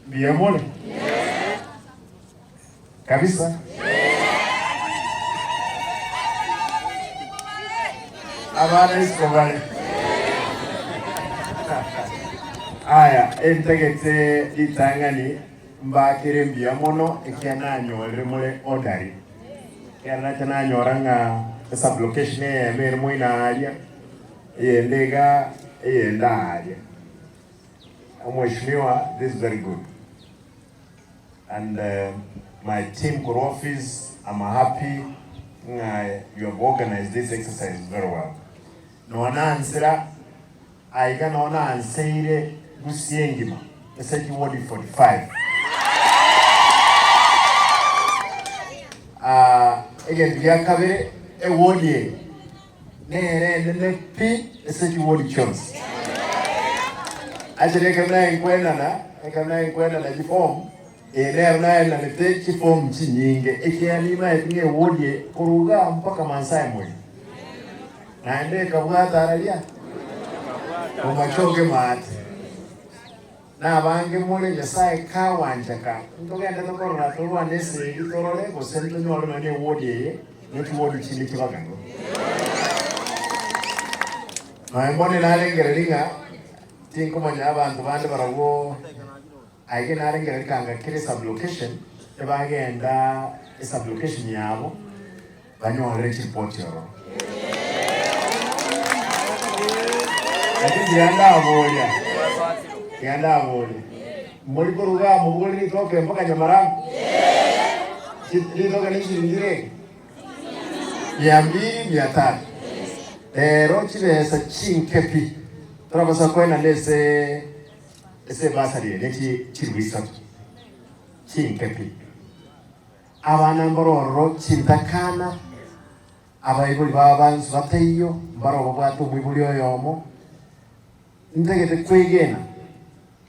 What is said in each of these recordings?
Mbuya more? Kabisa? Abana isiko bare. Aya, entagete ritang'ani mbakere mbuya mono ekiagera nanyorire more orderly. Ekiagera nacha nanyora ng'a esublocation eyemo ere moino aaria, eyende igaa, eyende aaria. Omweshimiwa this is very good and my team korwa office am happy ng'a you have organized this exercise very well. Nonya nansera aiga nonya nanseire Gusii engima ase chiward 45. Ah, egento gia kabere eward eye Nere enene pi ase chigori chionsi. Actually ekero naye nkwenana, ekero naye nkwenana chiform, eye nero naenanete chiform chinyinge, ekiagera nimaete ng'a eward eye korwa igaa mpaka Maasai Moino, naende ekabwata araria Bomachoge maate. Nabange more Nyasae kagwancha ka ntogenderete korora torwane esegi torore gose ntonyore nonya ewodi eye ne chiwodi chinde chibaganwe. Nonya mbone narengereria ng'a tinkomanya abanto bande barabwo aige narengereria kanga kera esublocation ebagenda esublocation yabo banyorere chiripoti ororo. Lakini tiga ndaboria, tiga ndaboria, mbori koruga mobogore ritoke mpaka Nyamarambe? Chi- Ritoke ne chiringi rege? Mia mbili, mia tatu. Rero chibesa chinke pi, torabasa koenana ase ase ebasari eye ne chi chiribu isato, chinke pi. Abana mbare ororo chintakana, abaibori babo bansi bataiyo, mbare obabwate omoibori oyomo. Ntagete kwegena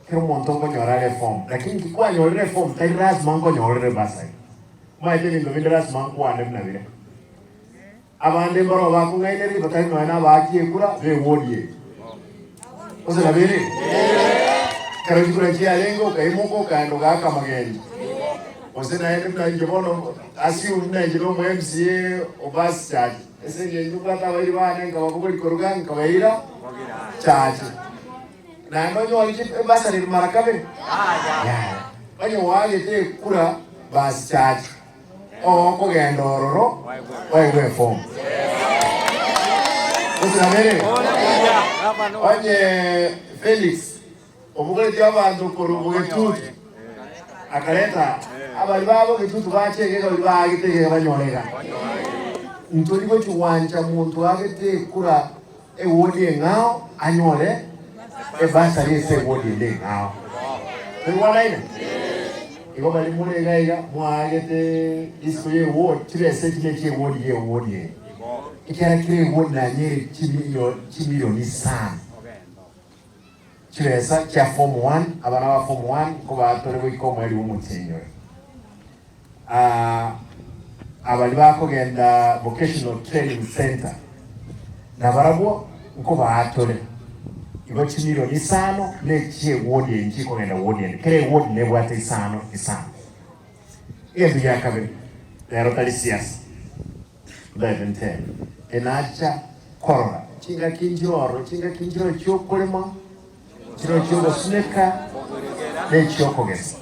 kera omonto nkonyora are eform, lakini inki kwanyorire eform tari lasima nkonyorere bursary. Omanyete ebinto binde lasima nkwane buna bire. Abande mbarabwo bakong'ainereria batari nonya nabaaki ekura b'ewodi eye. Gose nabo ere? Ekero chikura chiarenge okaimoka okaenda ogaaka amagencho. Gose naende buna inche bono assume buna inche na omo MCA o bus church, ase eng'encho mbwate abairi bane nkababogoria koruga nkabaira church. Naende onyore chi ebasari mara kabere? Yaya. Onye oagete ekura bus church. Okogenda ororo oegwe efomu. Gose nabo ere? Onye Felix obogoretie abanto korwa bogetutu akareta abari ba bogetutu bache egega baria baagete egega banyore iga. Ntori gochi gwancha monto agete ekura ewodi eng'ao anyore ebasari ase ewodi ende eng'ao. Toigwanaine? Igo baria more iga iga mwaagete isiko ye ewodi, chibesa echi nechi ewodi ye ewodi eye. Ekiagera kera ewodi nanyere chimilioni isano. Chibesa chia form one, abana ba form one nkobatore goika omoerio bw'omotienyi oyo. Abaria bakogenda vocational training centre nabarabwo nkobaatore igo chimilioni isano ne chi'eward eye nchikogenda ward ende kera eward nebwate isano isano. Egento gia kabere rero tari siasa ntaete ntebe enacha korora chingaki nchire ororo chingaki nchire chiokorema Chiro chi'ogosuneka ne chi'okogesa.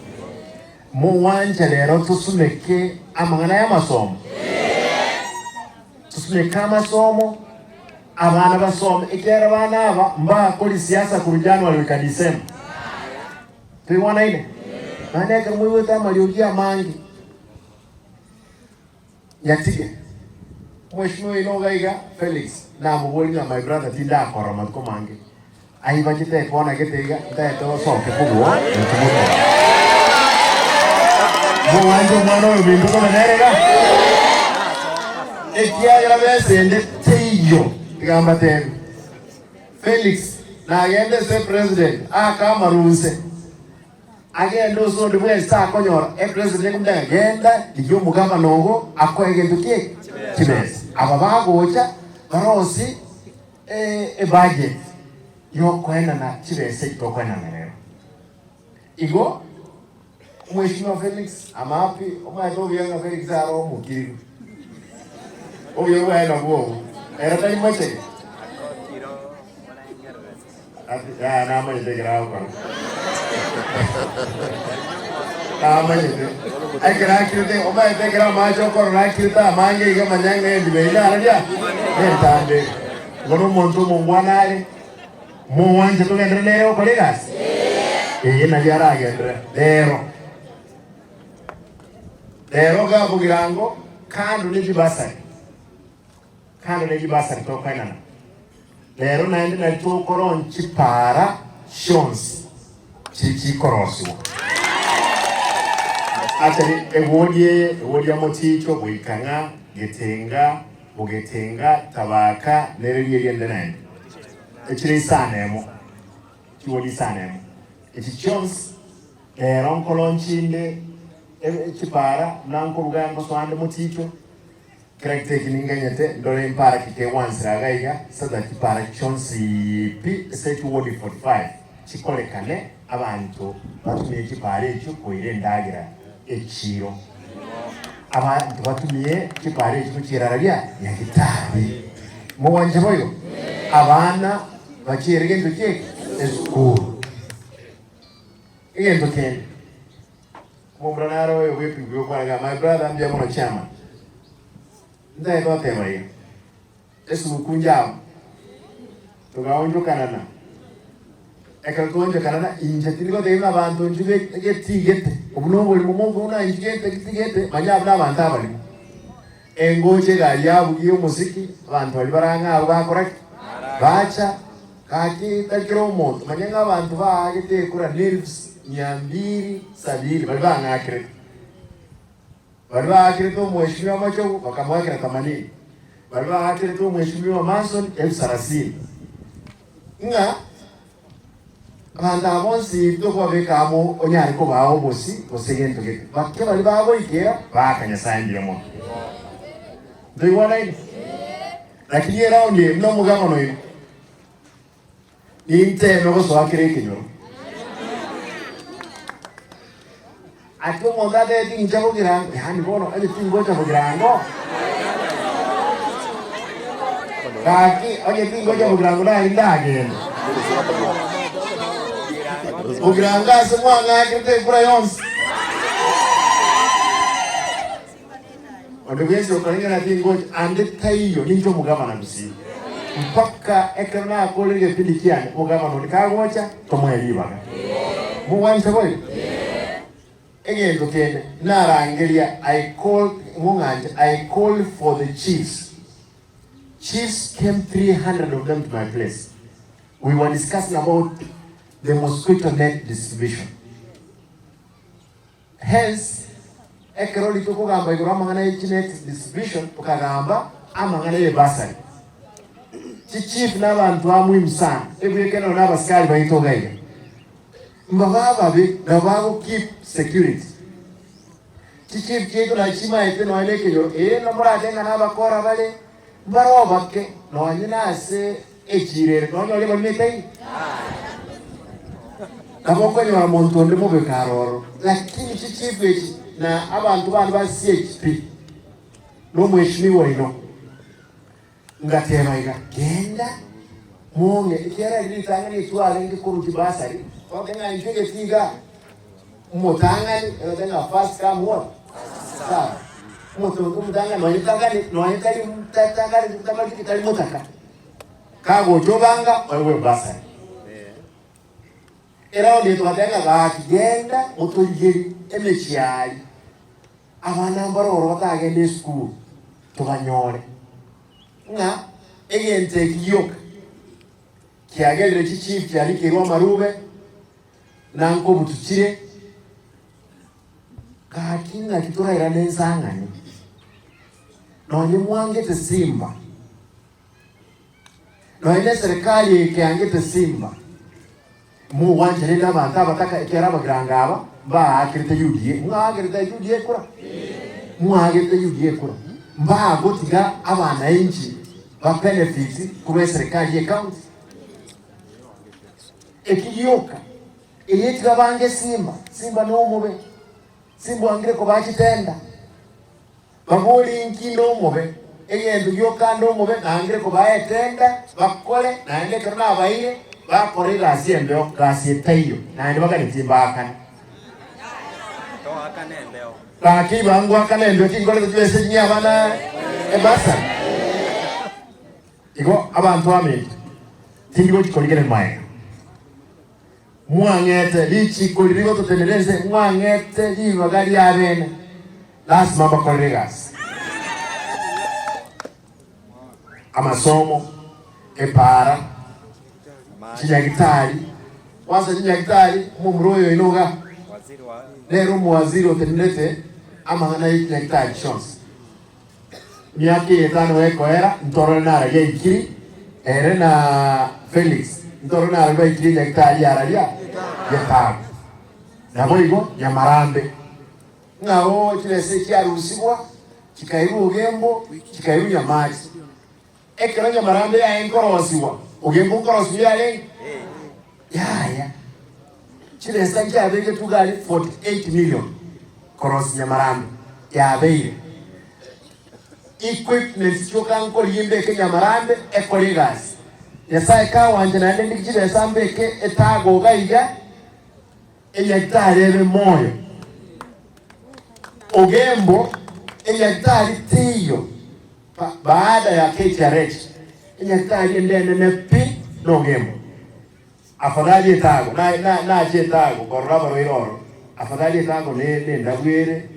Mogwancha rero tosuneke amang'ana y'amasomo? Tosuneke amasomo, abana basome, ekiagera abana aba mbakori siasa korwa January goika December. Toigwanaine? Naende ekero moigwete amariogi amange, Nyatige. Omweshimiwa oino iga iga Felix namoborie ng'a my brother tindakorora matuko mange aibachete ekona gete iga ntaete osoke kobua intwe motore. Mogwanche omwana oyo binto kobe nere iga? Ekiagera besa ende teiyo tiga mbatebi. Felix nagende ase president aake amarunse. Agende ase onde bwensi takonyora epresident ekomotebia genda rigia omogabana ogo akoe egento ki chibesa. Aba bagocha barosie ebudget yokoenana chibesa echi tokoenana rero. Igo. Omweshimiwa Felix amapi omanyete obuya ng'a Felix aro omokiriru. Obuya bwaye nabwo obo. Ere tari mochege. Ati yaya namanyete ekero agokora. Namanyete. Ekero akirete omanyete ekero amache okorora akirete amange iga manya ng'a endiba eyio nararia nentambe. Igo na omonto omongwana are, momwanche togenderere nere gokora egasi? Eye nario aragenderere rero. Rero iga bogirango kando ne chibasari. Kando ne chibasari tokoenana. Rero naende nari tokoron chipaara chionsi chiri chikorosigwa. Actually ewodi eye ewodi ya Moticho goika ng'a Getenga, Bogetenga, Tabaka nere rieri ende naende. Echire isano emo, chiwodi isano emo. Echi chionsi rero nkoronchi inde chipaara buna nkoruga ngosoa ande Moticho. Kera gete eki ninganyete, ndore mpara ki kegwansera iga iga, so that chipara chionsi pi ase chiwodi 45 chikorekane, abanto batumie chipara echio koira endagera echiro. Abanto batumie chipara echio gochiera raria Nyagitari. Mogwancha boigo? Abana bachiere gento ki eke? Esukuru. Egento kende. Omomura nare oyo bw'epigwi okwana iga, My brother, mbuya mono chairman. Ntaete goteba iga, esuguku njabo, togaonchokanana. Ekero twaonchokanana, inche tindi gotebia ng'a abanto inchuo getigete, obwo noborimo mokobuna inchuo gete getigete, manya abwo nabanto abarimo. Engocha egari yabugia omosiki, abanto baria bare ang'e abwo bakora ki? Bacha, gaki tari kera omonto, manya ng'a abanto baagete ekura n'elfu mia mbiri sabini baria bang'akerete. Baria baakerete omweshimiwa Machogu bakamoakera themanini, baria baakerete omweshimiwa Manson elfu sarasini. Ng'a abanto aba bonsi tokobabeka amo onyare kobaa obosi gose gento gete. Bake baria bagoikera baaka Nyasae mbuya mono. Ntoigwanaine? Lakini eraundi eye buna omogabana oino, ninteme gosoa kera ekenyoro. Ati omonto atebeti inche bogirango, yaani bono onye tingocha bogirango, gaki onye tingocha bogirango nari ndagende. Bogirango ase mwang'akerete ekura yonsi. Onde bwensi okoreng'ana tingocha ande taiyo, ninche omogabana gusii. Mpaka ekero nakorire egepindi kiane, omogabana onde kagocha, tomoe ribaga. Mogwancha boigo? Egento kende, narangeria, I call, ng'ong'anche, I call for the chiefs. Chiefs came 300 of them to my place. We were discussing about the mosquito net distribution. Hence, ekero rituko kogamba igoro amang'ana ye chinet distribution tokagamba amang'ana ye bursary. Chi chief na abanto ba muhimu sana ebweke nonya na abasikari baito iga iga. Mbabe ababe nabo bago keep security. Chi chief chiaito nachi chimaete nonya na ekenyoro ee nomorate ng'a nabakora bare mbare obake nonya na ase Echiira ere nonya oria barimete aye, nabo okonyora monto onde mobe kare ororo. Lakini chichifu echi na abanto bande ba CHP na omweshimiwa oino, ngateba iga, genda mong'e, ekiagera riria ritang'ani etwarenge korwa chibasari, tote ng'a inchwe egeti igaa, omotang'ani, egote ng'a first come what? Serve. Omotonto omotang'ani nonye tang'ani nonye tari tang'ani tamanyeti tari motaka. Kagocha obanga oegwe ebasari. Eraundi eye togateba ng'a gaki genda otorigerie emechiari abana mbare oro batagenda esukuru tobanyore ng'a egento eki gioka kiagerire chichief chiarikerwe amarube na nkobutu chire gaki ng'aki torairane ensang'ani nonye mwangete simba. Nonya neserikali eye ekeangete simba, mogwancherete abanto abataka ekiagera abagirango aba mbaakerete UDA. Mwaakerete UDA kura? Mwaakerete UDA kura? Mbagotiga abanainchi ba benefit korwa eserikali ye county. Eki gioka, eye tiga bange simba, simba nomobe. Simbwangire kobaa chitenda. Baborie inki inde omobe, egento gioka nde omobe nangire kobaa etenda bakore, naende ekero nabaeire bakore egasi embeo, gasi etaiyo, naende baganetie mbaakane. Gaki bangwakana embeo tinkorete chibesa echi ng'e abana ebasari. Igo abanto aminto, tindi gochi korigereria magega. Mwang'ete richiko riria rigototenera ense, mwang'ete ribaga ri'abene, lasima mbakorere egasi. Amasomo, epaara, chinyagitari, kwanza chinyagitari, omomura oyo oino iga, nere omowaziri otenerete amang'ana ye chinyagitari chionsi. Emiaka eye etano gekoera, ntorore nararia aikiri, ere na Felix, ntorore nararia baikiri enyagitari yararia yetano. Naboigo nyamarambe, ng'a oo chibesa echiarusigwa, chikairwa ogembo, chikairwa nyamache. Ekero nyamarambe yaye nkorosigwa, ogembo nkorosigwa yarenge? Yaya. Chibesa nchiabegetwe iga aria 48 million korosia nyamarambe, yabeire. Equipments chioka nkorigia mbeke nyamarambe ekore egasi. Nyasaye kawancha naende ndigie chibesa mbeke etago iga iga, Enyagitari ebe moyo. Ogembo enyagitari teiyo baada ya KTRH, enyagitari ende enene pi nogembo. Afadhali etago nache etago korora abarwaire oro, afadhali etago nendabu ere,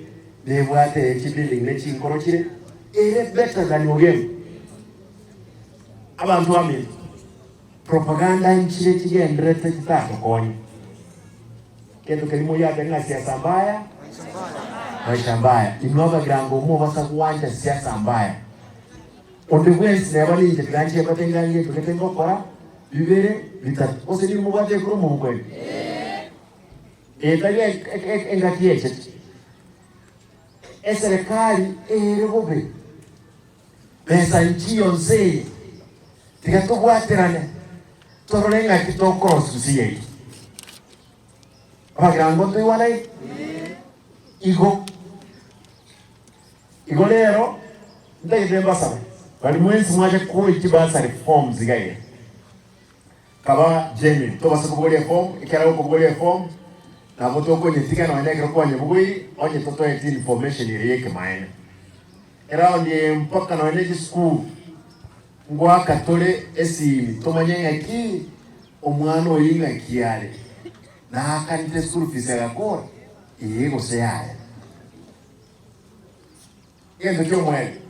nebwate chibuilding ne chinkoro chire, ere better than ogembo. Abanto baminto. Propaganda nchire chigendererete chitatokonye. Gento keria moyate ng'a siasa mbaya, maisha mbaya. Inwe abagirango mobasa gwancha siasa mbaya. Onde bwensi neba ninche tiga nchebate ng'a ngento gete ngokora, bibere, bitato. Gose nigo mobwate ekura omobuko ime? Etari engaki echete. Eserekari ere bobe. Besa nchiyo nse eye, tiga tobwaterane torore ng'aki tokorosia gusii yaito. Abagirango ntoigwanaine? Igo. Igo rero ntagete mbasabe bari mwensi mwache koi chibursary forms iga iga. Kaba genuine, tobasa kobogoria eform, ekiagera gokobogoria eform nabo tokonyetiga nonya ekero kwanyebogoiri onye totoeti information ere yekemaene. Eround eye mpaka nonya ne chisukuru ngoaka tore esimi tomanye ng'aki omwana oyio ng'aki are, naakanete school fees agakora? Ee gose yaya. Egento kia omoerio,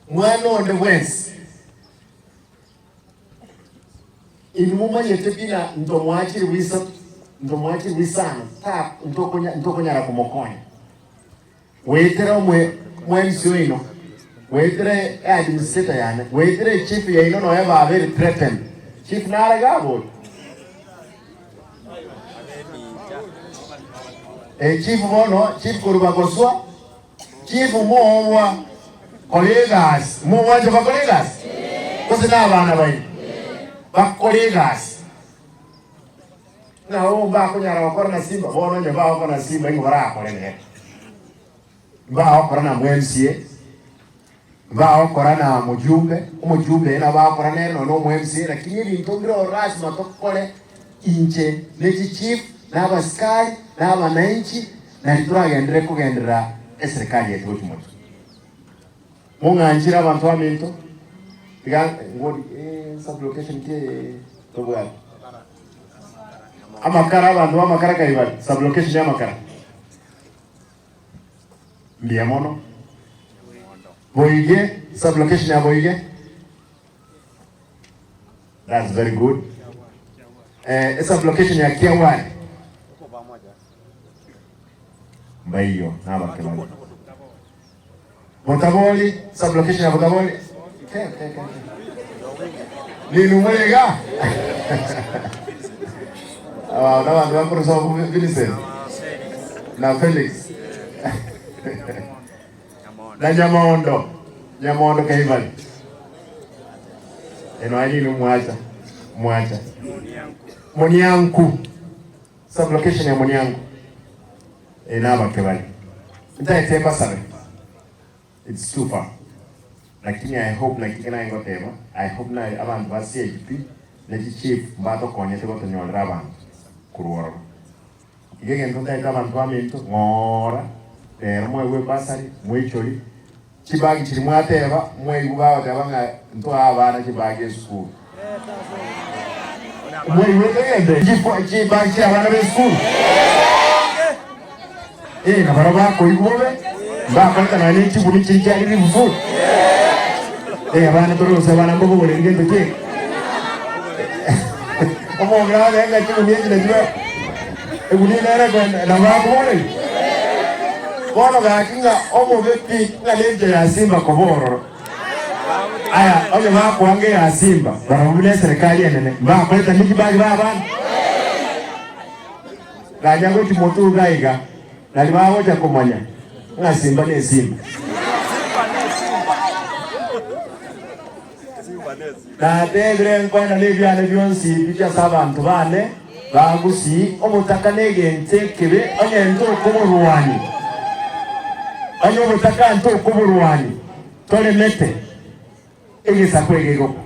mwana onde bwensi inwe momanyete buna ntomoachire bw'isato, ntomoachire bw'isano, ta ntokonya ntokonyara komokonya. Goetera omwensi oino, goetera eadministrator yane, goetera echief yaino nonya babere threatened. Chief nare iga abori? Eh, chief bono, chief korwa bagoswa, chief moobwa kora egasi, mogwancha bakore egasi? Gose na abana baino? Bakore egasi. Ng'a oo mbakonyara gokora na simba, bono onye bagokora na simba ingo barakore nere. Mbagokora na mMCA, mbagokora na mojumbe, omojumbe ere nabo bagokora nere nonya na omo-MCA, lakini ebinto mbire ororo lasima tokore inche ne chichief, na abasikari, na abananchi, nari toragenderere kogenderera eserekari yaito gochia motwe. Mong'anchire abanto baminto, tiga ngori eh, sublocation ki eye tobwate? Amakara, abanto b'amakara kai bare? Sublocation y'amakara. Mbuya mono. Boige, sublocation ya Boige. That's very good. Eh, sublocation ya Kiawani. Mbaiyo, nabake bari. Botabori, sublocation ya Botabori. Ke, ke, ke, ke. Ninu muri iga? Aba n'abantu bakorusa Vincent na Felix na Nyamondo, Nyamondo Keivani. Eno aye ninu mwacha, mwacha. Munianku, sublocation ya Munianku. Eh, nabake bare. Ntaete mbasabe. It's too far. Lakini I hope naki ekero naye ngoteba, I hope naye abanto ba CHP ne chi chief mbatokonyete gotonyorera abanto korwa ororo. Iga egento ntaete abanto baminto, ng'oora, rero mwaigwa ebasari, mwaichori, chibagi chiria mwateba, mwaigwa bagoteba ng'a ntoe abana chibagi esukuru. Mwaigwete egento ekio? Chibagi chia abana b'esukuru? Ee, na barabwo bakoigwa bobe, mbakoreta nonya ne chibuni chiria chiare ribufu. Ee, abana tore gose abana mbobogoreria gento ki'eke. Omong'ina agoteba ng'a chibuni echi nachibe egunia nere ekoenda nabo akoboreria. Bono gaki ng'a obobe pi ng'a nenchera ya simba koba ororo. Aya, onye bakoanga eya simba, barabwo buna eserekari enene, mbakoreta niki bari b'abana? Ganya gochia motwe iga iga, nari bagocha komanya ng'a simba nesimba. Natebire nkoenda nebiane bionsi ebi ase abanto bane ba Gusii, obotaka negento ekebe onye ntokoborwania, onye obotaka ntokoborwania, toremete. Egesaku eke gegokwa,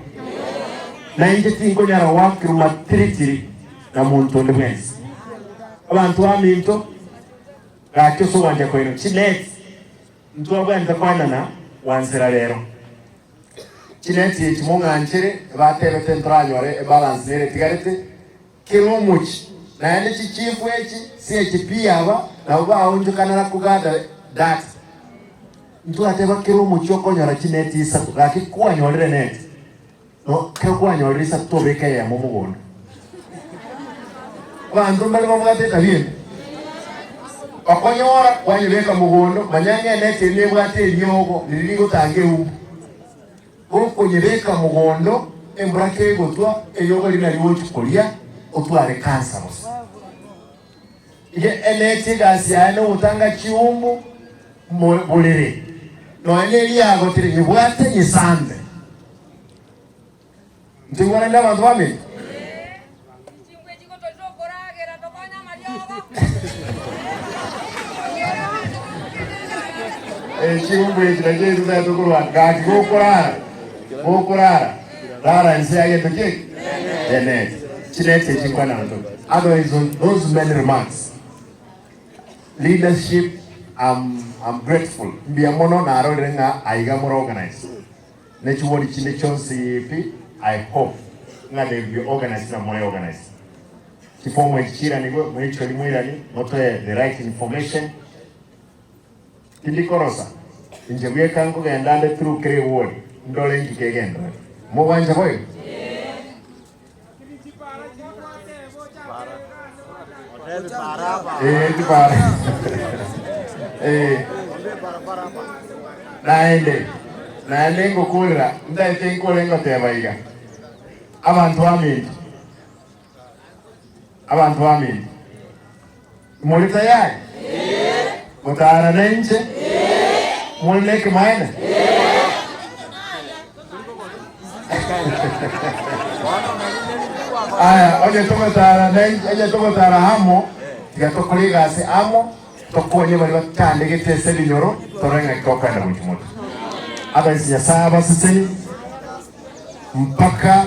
na inche tinkonyara goakerwa tiritiri na monto onde bwensi. Abanto baminto, gaki ase ogwancha kwaino chineti ntwabwenerete koenana gwansera rero. Chineti echi mong'anchere, batebete ntoranyore ebalance nere etigarete, kera omochie, naende chichifu echi CHP aba nabo baonchokanera kogada data. Ntwateba kera omochie okonyora chineti isato, gaki kwanyorire neti, no kero kwanyorire isato tobeka eyemo mogondo. Abanto mbare babwate etabia embe, okonyora kwanyebeka mogondo, manya ng'a eneti eria nebwate eriogo riria rigotanga eumbu. Gokonyebeka mogondo, embura kegotwa, eriogo riria nario ogochia koria otware cancer bosa. Inche eneti egasi yaye nogotanga chiumbu borere, nonya neriagotire nyebwate nyesambe. Ntoigwananire abanto baminto? Chiumbu echi nachio echi totaete korwana. Gaki gokorara, gokorara, rara inse ya gento ki? Eneti. Chineti echi nkwana nto. Otherwise, those many remarks. Leadership, I'm, I'm grateful. Mbuya mono narorire ng'a aiga more organized. Ne chiwodi chinde chionsi pi, I hope ng'a they will be organized buna more organized. Chifomu echi chiiranigwe, moichori moirani, motoe the right information. Tindi korosa, inche bweka nkogenda nde through kera eward, ndore inki kegenderere. Mogwancha boigo? Eh, chipara. Eh. Naende, naende ngokurera, ntaete nkore ngoteba iga. Abanto baminto, abanto baminto, more tayari? Motara nainche? More nekemanyererio? Aya, onye togotara nainche, onye togotara amo, tiga tokore egasi amo, tokonye baria batandegete ase ebinyoro, torore ng'aki tokogenda gochia motwe. Otherwise Nyasaye abasesenie mpaka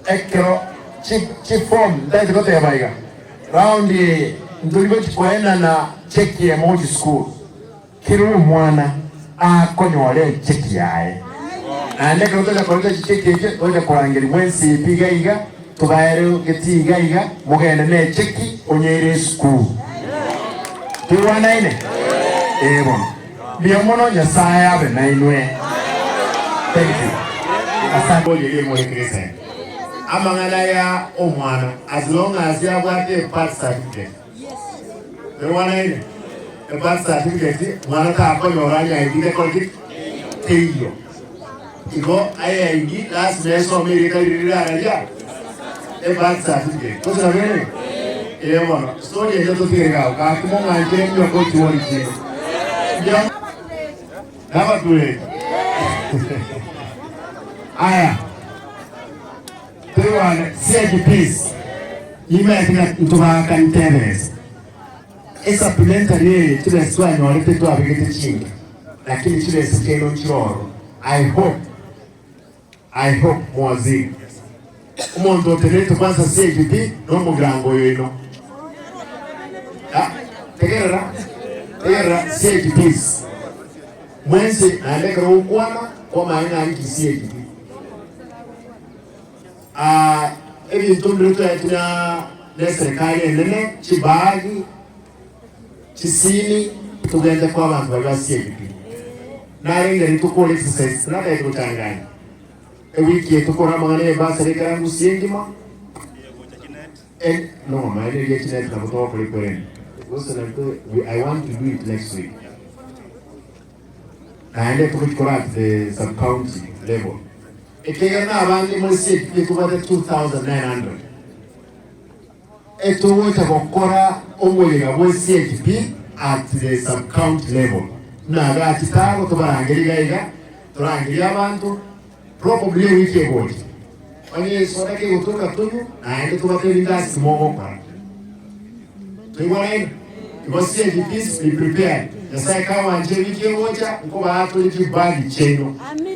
ekero chi chiform ntagete goteba iga, round eye ntori gochi koenana cheki emo gochia sukuru. Kera omwana akonyora echeki yaye. Naende ekero tocha koreta chicheki echio, tocha korangeria mwensi pi iga iga, tobaere getii iga iga, mogende necheki onyeire esukuru. Toigwanaine? Ee bono. Mbuya mono, Nyasae abe nainwe. Thank you. Asante. Oye rimore esemi. Amang'ana ya omwana as long as yabwate ebirth certificate. Toigwanaine? Ebirth certificate mwana takonyora onye ID tekori ki? Teiyo. Igo aye ID lasima esome erieta riria rirararia ebirth certificate. Gose nabo ere? Ee bono, story eria totigere iga abwo. Gaki mong'anchere mbuya kochiwori chinde. Mbuya nabatureti. Aya. Toigwane, CIDPs, nimaete ng'a ntobaka nteberese. Esupplementary eye chibesa twanyorete twabegete chinke lakini chibesa chiaino nchire ororo. I hope, I hope Mowaziri, omonto otenerete kwansa CHP nomogirango oyo oino. Ah, tegerera, tegerera CHPs mwensi naende ekero ogokwana kwamanya ng'a nki CHP. Ah, ebinto mbire twaetwe na neserikari enene, chibagi, chisimi, togende kwa abanto baria ba CHP. Narenge rituko ore exercise tinataete gochanganya. Ewiki eye tokore amang'ana ya ebasari ekero ngusie engima. En, no, maene eria chinet nabo togokora ekwerende. Gose narito, we, I want to do it next week. Naende togochikora at the sub county level. Ekiagera nabande more CHP tobwate 2900. Etogocha gokora omoyega bwe CHP at the sub county level. Buna igaa chitago tobarangerie iga iga, torangerie abanto probably ewiki egocha. Onye esoda kegotoka tonywe naende tobatebi ngasi mogokora. Toigwanaine? Igo CHPs be prepared. Nyasaye kawanche ewiki egocha nkobaa tore chibagi chiaino.